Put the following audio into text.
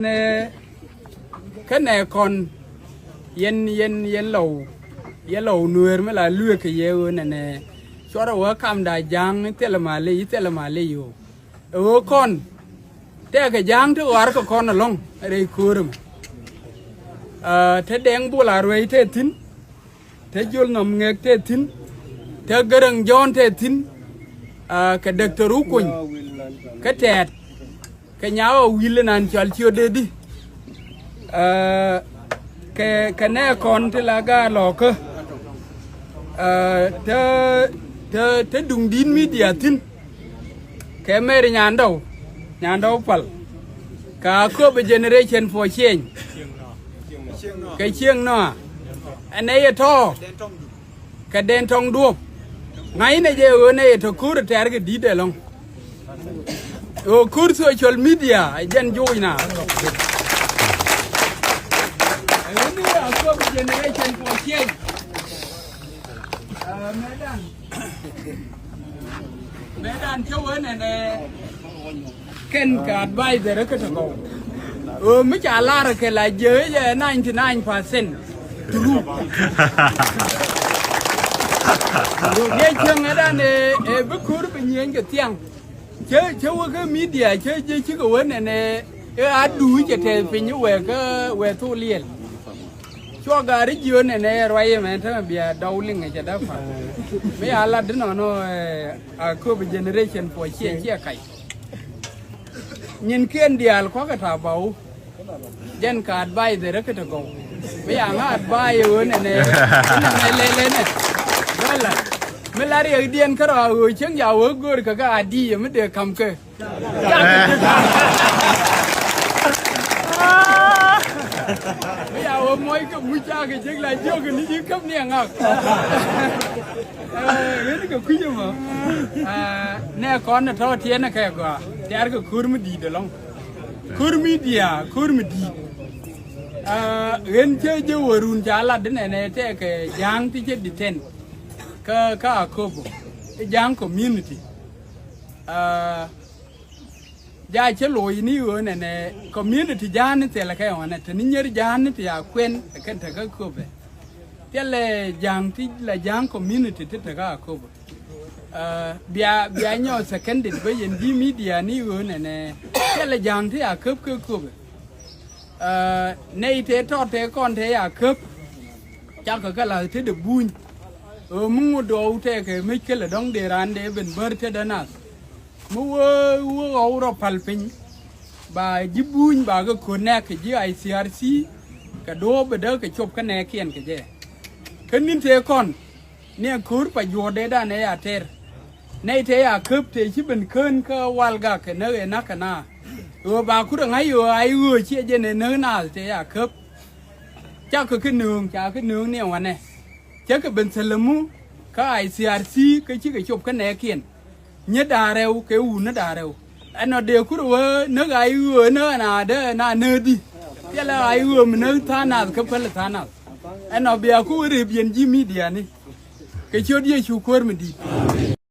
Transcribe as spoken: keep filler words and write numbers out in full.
Nɛ kä nɛ kɔn yɛn yɛn yɛn lɔw yɛn lɔw nueer mi la lueek kɛ yɛ ɣöö nɛnɛ cuɔrɛ wä kamda ja̱a̱ŋ thilɛ mali thilɛ mali yo̱o̱. Ɛ ɣöö kɔn tɛɛkɛ ja̱a̱ŋ ti ɣɔaar kɛ kɔn ɛlɔ̱ŋ rɛy köörä mɛ. Aa, te Dɛŋ Bol Aruɛy tɛ thi̱n, te Jol Nhɔm Ŋɛk tɛ thi̱n, te Gɛrɛŋ Jɔ̱ɔ̱n tɛ thi̱n, aa, kɛ Dɔktɔr Ukuny kä Tɛɛt, kɛ Nyawa Wi̱i̱l inan cɔal Ciö Dedi, aa, kɛ kɛ nɛ kɔn ti la Gaa Lɔɔkä, aa, te te te Duŋdi̱i̱t Midia thi̱n, kɛ Mɛri Nyandɔw, Nyandɔw Pal, kɛ Akööbä Generation for Change, kɛ Cieŋ Nɔa, ɛnɛ yɛ tɔ̱ kɛ Dɛn Tɔŋ Duɔ̱ɔ̱p. Ŋa̱cnɛ jɛ ɣöö nɛ yɛ tɔ̱ ko̱r tɛ̈r kɛ di̱t ɛlɔ̱ŋ. Ɣöö ko̱r social media ɛ jɛn joc na. Ɣöö ni Akööbä Generation for Change. Aa, mɛdan. Mɛdan cä wee nɛnɛ kɛn kɛ advisor kä te gɔw. Ɣöö mi ca lar kɛ la jiɛ jɛ ninety nine percent true. Ɣöö jɛ cieŋ ɛ dan ɛ ɛ bi ko̱r bi nyieny kɛ thiaŋ. Cä cä wä kä media cä jɛ cikɛ wä nɛnɛ ɛ a duuc cɛ tɛth piny wɛ kä wɛ thok liɛl. Cuɔ gaari jiö nɛnɛ ruac ɛmɛ tämɛ bia dɔw liŋ cɛ däk pa̱. Mi a lat di nɔnɔ, ɛ, Akööbä Generation for Change ciɛ kac. Nyin kiɛn diaal kɔkɛ ta̱a̱ bä wä. Jɛn ka advisor kä te gɔw. Mi a ŋa advice ɣöö nɛnɛ nɛnɛ lɛlɛ nɛ. Wala mi la riɛkdiɛn kärɔa ɣöö cieŋ ca wä go̱o̱r kɛ kä adi mi dee ka̱m kɛ. Mi ya wä muɔc kɛ muc cakɛ jek la jiök ni ji̱ käp ni aŋak. Ɣän kɛ kui̱c ɛmɔ. Nɛ kɔn ɛ tɔ̱ tiɛn ɛ kɛ gɔaa tiar kɛ ko̱r mi di̱i̱t ɛlɔ̱ŋ. Ko̱r mi diaal ko̱r mi di̱i̱t. Ɣän cä jɛ wä run ca lat di nɛnɛ tɛkɛ ja̱a̱ŋ ti cä detain kä kä Akööbä. Ja̱a̱ŋ community. Aa, ja cä lo̱c ni ɣöö nɛnɛ community ja̱a̱n ni thilɛ kɛ ɣɔnɛ te ni nyier ja̱a̱n ni ti a kuɛn kɛn te kä Akööbä. Thilɛ ja̱a̱ŋ ti la ja̱a̱ŋ community ti te kä Akööbä. Aa, bia bia nyɔ seconded bä yɛn ji̱ media ni ɣöö nɛnɛ thilɛ ja̱a̱ŋ ti a käp kä Akööbä. Aa, nɛy tëë tɔt tëë kɔn tëë ya käp. Cakɔ kɛ la̱th tetdɛ buny. Ɣöö mi ŋut ɣɔw tëëkɛ mec kälɛ dɔ̱ŋ dee raan dee ben bär tetdä nath. Mi wee wee ɣɔw rɔ pal piny. Ba ji̱ buny ba kɛ ko̱n nɛɛk kɛ ji̱ I C R C. Kɛ duɔ̱ɔ̱p bɛ dee kɛ cop kä nɛɛkiɛn kɛ jɛ. Kä ni̱n tëë kɔn. Ni ɛ ko̱r pa juɔ̱ɔ̱r dee dan ɛ ya tɛr. Nɛy tëë ya käp tëë ci ben kään kä wal gak kɛ näk ɛ nak kɛ na. Ɣöö ba kut ɛ ŋa̱c ɣöö a i̱ ɣöö ciɛ jɛn ɛ näk naath tëë ya käp. Cakɛ kä nööŋ ca kä nööŋ ni ɛ wanɛ. Cä kɛ ben thälämu kä I C R C kä cikɛ cop kä nɛɛkiɛn. Nyɛ da̱a̱ rɛw kɛ wun ni da̱a̱ rɛw. Ɛnɔ dee kur wä näk a i̱ ɣöö näk ɛn a dee ɛn a näk di. Thilɛ a i̱ ɣöö mi näk tha̱a̱ŋ nath kä päl tha̱a̱ŋ nath. Ɛnɔ bia ku wä rep yɛn ji̱ midiani. Kɛ ciöt Yecu kuäär mi di̱i̱t.